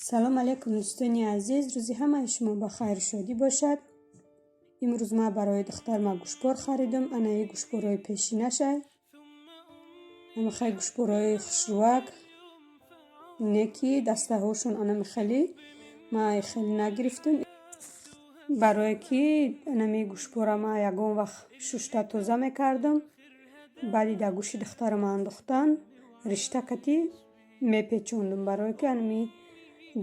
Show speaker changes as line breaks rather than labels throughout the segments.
Салом алейкум, дӯстони азиз, рӯзи ҳамаи шумо ба хайру шодӣ бошад. Имрӯз ман барои духтарма гӯшпор харидам. Анаи гӯшпорҳои пешинашай. Амихай гӯшпорҳои хушрӯак, не ки дастаҳошон анами хеле, ман хеле нагирифтам, барое ки анами гӯшпора ман ягон вақт шушта тоза мекардам. Баъди дар гӯши духтарам андохтан, ришта кати мепечондум, барое ки анами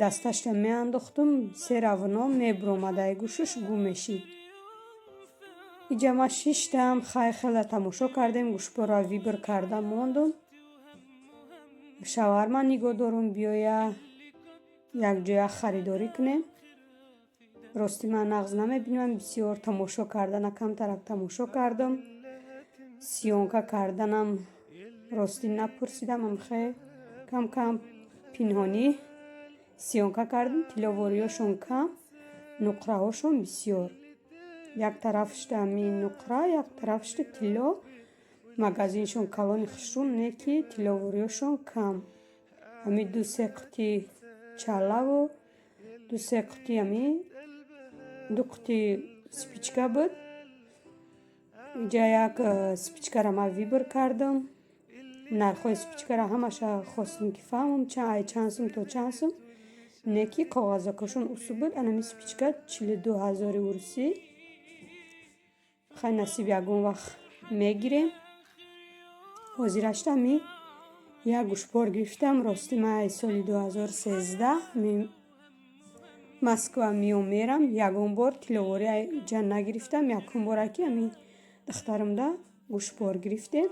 дасташта меандохтум, всё равно мебуромад, ай гӯшаш гум мешид. Иҷа ман шиштам, хай, хеле тамошо кардем, гӯшпорро выбор карда мондум. Шавҳарма нигоҳ дорум, биёя, якҷоя харидорӣ кунем. Ростӣ, ман нағз намебинам бисёр тамошо кардана, камтарак тамошо кардам. Съёмка карданам, ростӣ, напурсидам, амхе кам кам пинҳонӣ съёмка кардам. Тилловориёшон кам, нуқраҳошон бисёр. Як тарафшда ами нуқра, як тарафшда тилло. Магазиншон калони хушрӯ, не ки тилловориёшон кам. Ҳами ду се қути чалаву ду се қути, ами ду қути спичка буд. Иҷа як спичкара ман выбор кардам. Нархҳои спичкара ҳамаша хостем, ки фаҳмам, ай чанд сум то чанд сум, не ки коғазакошон усу буд. Анами спичка 42 ҳазори урусӣ. Хай, насиб, ягон вақт мегирем. Ҳозирашта ами як гӯшпор гирифтам. Ростӣ, ман ай соли 2013 Москва миём мерам, ягон бор тилловорӣ иҷа нагирифтам. Якум бора, ки ами духтарамда гӯшпор гирифтем.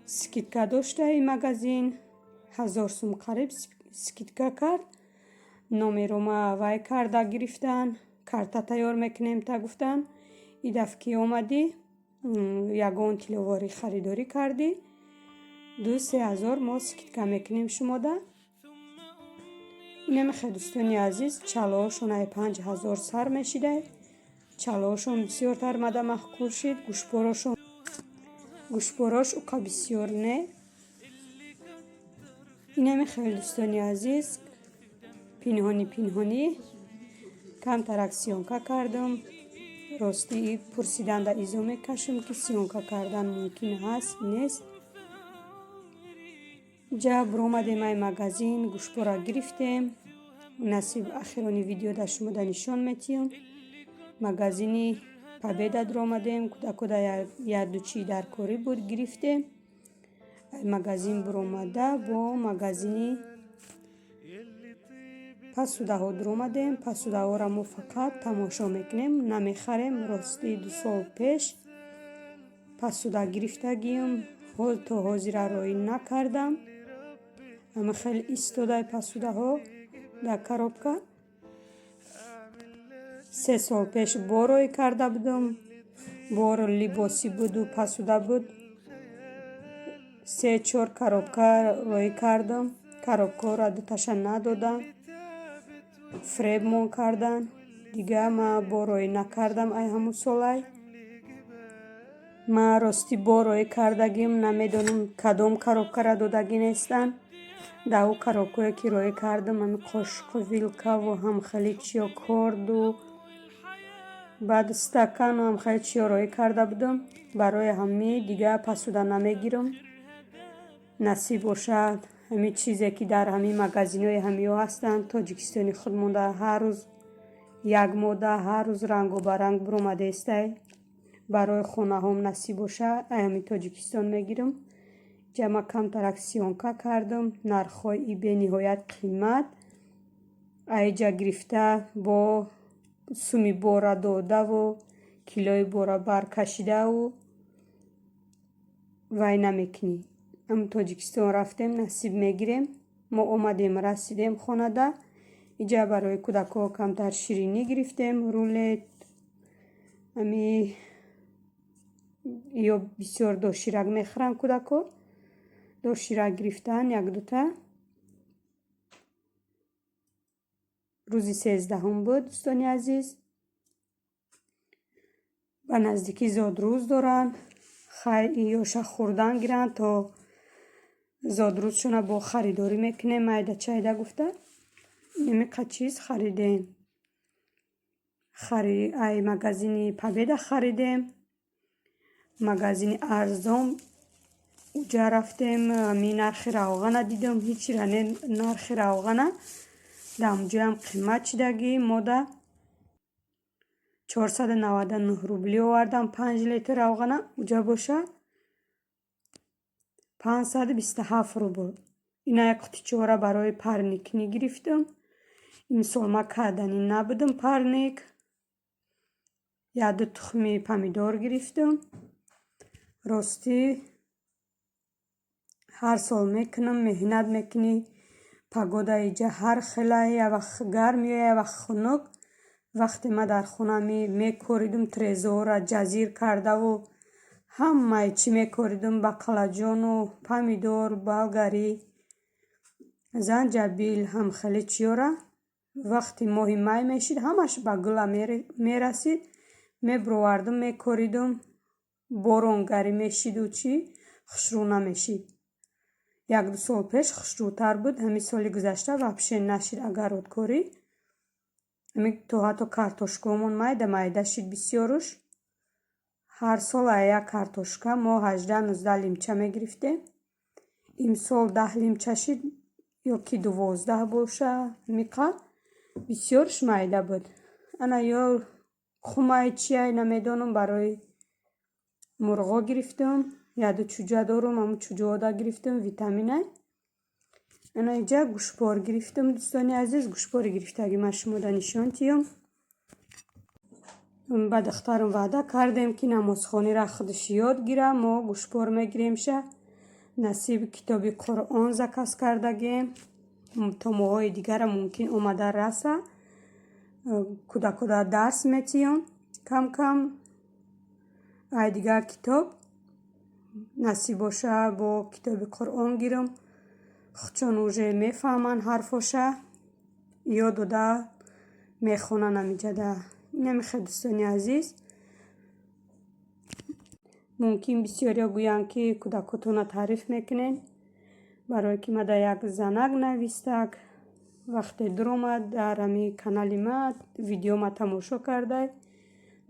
Скидка дошта ин магазин, 1000 сум қариб скидка кард. Номерома вай карда гирифтан, карта тайёр мекунем та гуфтан. И дафъ ки омадӣ, ягон тилловорӣ харидорӣ кардӣ, 2-3 ҳазор мо скидка мекунем шумода. Инамихе, дӯстони азиз, чалоҳошон ай 5000 сар мешидай. Чалоҳошон бисёртар мада маъқул шид, гӯшпорош уқа бисёр не. Инами хеле, дӯстони азиз, пинҳонӣ пинҳонӣ камтарак съёмка кардам. Ростӣ, пурсиданда изо мекашам, ки съёмка кардан мумкин ҳаст, нест. Ҷа буромадем ай магазин, гӯшпора гирифтем. Насиб, ахирони видео дар шумода нишон метиҳам. Магазини Победа дуромадем, кӯдакода якду чӣ дар корӣ буд, гирифтем. Ай магазин буромада, бо магазини посудаҳо дуромадем. Посудаҳоро мо фақат тамошо мекунем, намехарем. Ростӣ, 2 сол пеш посуда гирифтагиам, то ҳозира роӣ накардам. Ама хеле истодай посудаҳо дар коробка. 3 сол пеш бо роӣ карда будам, бор либосӣ буду посуда буд. Се чор коробка роӣ кардам, коробкаҳоро дуташа надодам, фиребмон карданд. Дига ман бо роӣ накардам ай ҳамун солай. Ман, ростӣ, бо роӣ кардагим, намедонам, кадом коробкаро додагӣ нестанд. Дар ӯ коробкое ки роӣ кардам, ҳами қошуқу вилкаву ҳамхели чиё, корду, баъд стакану ҳамхели чиё роӣ карда будам. Барои ҳамин дига посуда намегирам. Насиб бошад, ҳамин чизе ки дар ҳамин магазинҳои ҳамиҳо ҳастанд, Тоҷикистони худмонда ҳар рӯз як мода, ҳар рӯз рангобаранг буромадаистай. Барои хонаҳом насиб боша, ай ҳамин Тоҷикистон мегирам. Ҷа ма камтарак съёмка кардам. Нархҳои и бениҳоят қимат. Айҷа гирифта, бо суми бора додаву килои бора баркашидаву вай намекунӣ. Ам Тоҷикистон рафтем, насиб, мегирем. Мо омадем, расидем хонада. Иҷа барои кӯдакҳо камтар ширинӣ гирифтем, рулет. Ами ё бисёр доширак мехӯранд кӯдакҳо. Доширак гирифтан якдута. Рӯзи 13-ҳум буд, дӯстони азиз. Ба наздикӣ зодрӯз доранд. Хай, ёша хӯрдан гиранд то Зодрӯзшона бо харидорӣ мекунем, майда чайда гуфта. Инамиқа чиз харидем. Ай магазини «Победа» харидем. Магазини арзон уҷа рафтем, ами нархи равғана дидам, ҳичира не, нархи равғана дар ҳамҷоям қимат шидагӣ. Мода 499 рубли овардам 5 литр равғана, уҷа боша 527 рубл. Ина як қутичора барои парниккунӣ гирифтам. Имсол ман карданӣ набудам парник. Якду тухми помидор гирифтам. Ростӣ, ҳар сол мекунам, меҳнат мекунӣ, погода иҷа ҳар хела, як вақт гарм меояд, як вақт хунук. Вақте ман дар хона мекоридум, трезора ҷазир кардаву ҳамаи чӣ мекоридум: бақлаҷону помидор, болгарӣ, занҷабил, ҳамхеле чиёра. Вақти моҳи май мешид, ҳамаш ба гула мерасид, мебуровардум, мекоридум, боронгарӣ мешиду чӣ хушрӯ намешид. Якду сол пеш хушрӯтар буд, ҳамин соли гузашта вообще нашид огородкорӣ. То ҳатто картошкаомон майда майда шид бисёруш. Ҳар сол аз як картошка мо 18-19 лимча мегирифтем. Имсол 10 лимча шид ё ки 12 боша, миқа бисёрш майда буд. Ана ё хумай чиай, намедонам, барои мурғо гирифтам. Яду чӯҷа дорум, ҳамун чӯҷаода гирифтам, витаминай. Ана иҷа гӯшпор гирифтам, дӯстони азиз, гӯшпори гирифтагӣ ман шумода нишон тиём. Ба духтарам ваъда кардем, ки намозхониро худаш ёд гира, мо гӯшпор мегиремша. Насиб, китоби Қуръон заказ кардагем. То моҳҳои дигара мумкин омада раса. Кӯдакода дарс метиём кам кам. Ай дигар китоб насиб боша, бо китоби Қуръон гирам. Худшон уже мефаҳманд ҳарфоша, ёд дода мехонанд ҳамиҷада. Инамихел, дӯстони азиз. Мумкин бисёриҳо гӯянд, ки кӯдакотонро таъриф мекунед, барое ки ма дар як занак навистак, вақте дуромад дар ҳами канали ма, видеома тамошо кардай,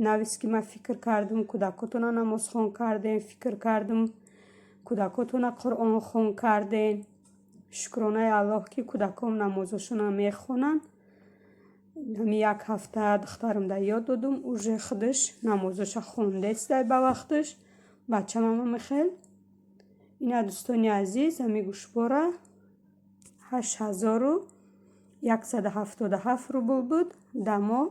навист, ки ман фикр кардам, кӯдакотонро намозхон кардем, фикр кардам, кӯдакотонро қуръонхон кардем. Шукронаи Аллоҳ, ки кӯдаком намозошонро мехонанд. Ҳами як ҳафта духтарам да ёд додум, уже худаш намозоша хондестай ба вақташ, бачамам михел. Ина, дӯстони азиз, ҳами гӯшвора 8177 рубл буд, дамо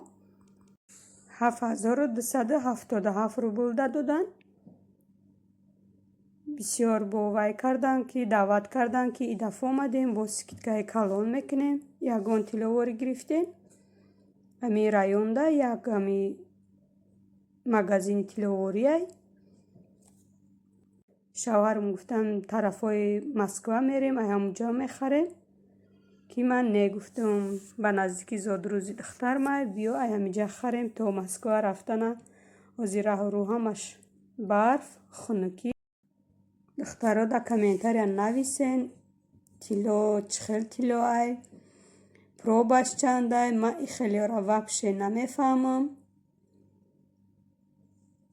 7277 рубл да доданд. Бисёр бовай карданд, ки даъват карданд, ки и дафъа омадем, бо скидкаи калон мекунем. Ягон тилловорӣ гирифтем. Ҳамин районда як ҳами магазини тилловориай. Шавҳарам гуфтанд, тарафҳои Москва мерем, ай ҳамунҷо мехарем, ки ман не гуфтам, ба наздики зодрӯзи духтармай, биё ай ҳаминҷа харем, то Москва рафтана ҳозир раҳу рӯ ҳамаш барф, хунукӣ. Духтаро, дар комментария нависен, тилло чӣ хел тилло ай, пробаш чандай, ман и хелиёра вообще намефаҳмам.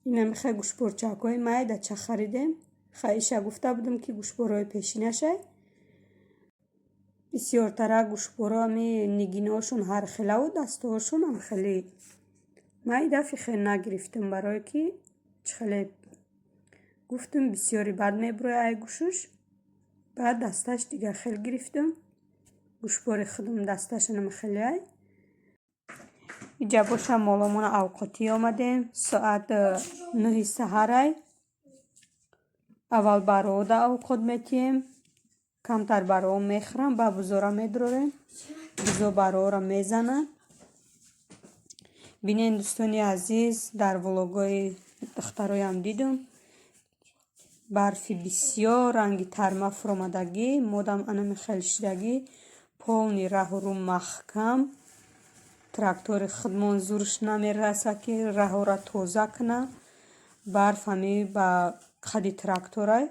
Инамихел гӯшпорчакҳои майдача харидем. Иша гуфта будам, ки гӯшпорҳои пешинашай. Бисёртара гӯшпорҳо ҳами нигинаҳошон ҳархелаву дастаҳошон ҳам хеле. Ман и дафъи хел нагирифтам, барое ки чӣ хеле гуфтам, бисёри бад мебурояд ай гӯшуш. Баъд дасташ дигар хел гирифтам. Гӯшпори худам дасташанам хеле ай. Иҷа боша моломона авқотӣ омадем. Соат 9-и саҳарай. Аввал барода авқот метиҳем. Камтар бароҳо мехӯрам, баъд бузора медурорем. Бузо бароҳоро мезанад. Бинед, дӯстони азиз, дар влогҳои духтароям дидум. Барфи бисёр ранги тарма фуромадагӣ, модам анами хел шидагӣ, полный раҳу рӯ маҳкам. Трактори худмон зурш намераса, ки раҳоро тоза кунад. Барф ҳами ба қади тракторай.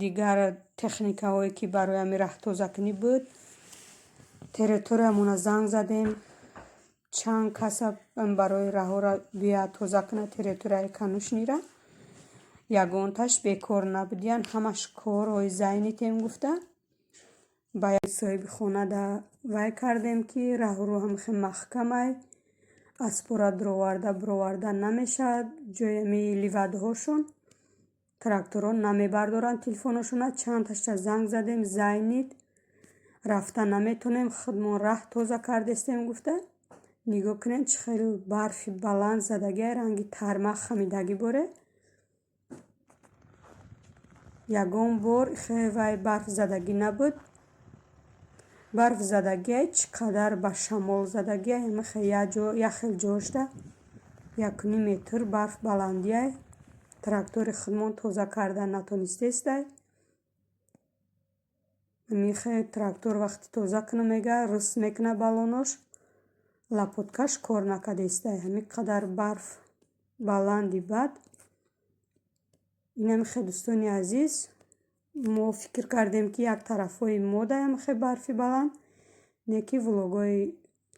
Дигар техникаҳое, ки барои ҳамин раҳтозакунӣ буд, территориямона занг задем, чанд каса барои раҳҳоро биёяд, тоза кунад территорияи конюшнира. Ягонташ бекор набудиян, ҳамаш корҳои занятем гуфта. Ба соҳиби хона да вай кардем, ки раҳрӯ ҳамихе маҳкамай, аспора дуроварда буроварда намешавад. Ҷои ҳами ливадҳошон тракторҳо намебардоранд телефоношона. Чандташа занг задем, занят, рафта наметонем, худмон раҳ тоза кардестем гуфта. Нигоҳ кунед, чӣ хел барфи баланд задагиай, ранги тармақ хамидагӣ боре. Ягон бор хе вай барф задагӣ набуд. Барф задагиай, чӣ қадар ба шамол задагиай, ҳамихе як хел ҷошта 1,5 метр барф баландиай. Трактори худмон тоза карда натонистестай. Ҳамихе трактор вақти тоза кунам, мега, рыс мекунад баллонош, лопаткаш кор накардестай. Ҳамин қадар барф баланди бад. Инамихе, дӯстони азиз, мо фикр кардем, ки як тарафҳои мо да ҳамихе барфи баланд, не, ки влогҳои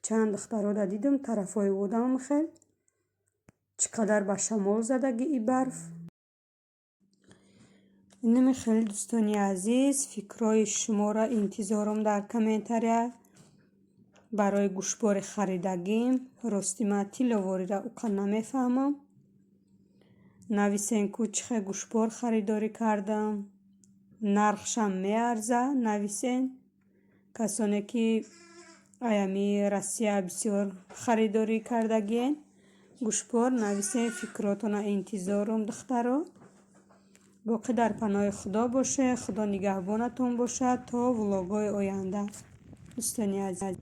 чанд духтарода дидум, тарафҳои одам ҳамихел. Чӣ қадар ба шамол задагӣ и барф. Инами хеле, дӯстони азиз, фикрҳои шуморо интизорам дар комментария барои гӯшбори харидагим. Рости, ман тилловориро уқа намефаҳмам. Нависен, ку чӣ хел гӯшбор харидорӣ кардам, нархшам меарза, нависен. Касоне ки аями Россия бисёр харидорӣ кардагиен гӯшбор, нависен фикротона, интизорум, духтаро. Боқӣ дар паноҳи Худо бошед, Худо нигаҳбонатон бошад то влогҳои оянда, дӯстони азиз.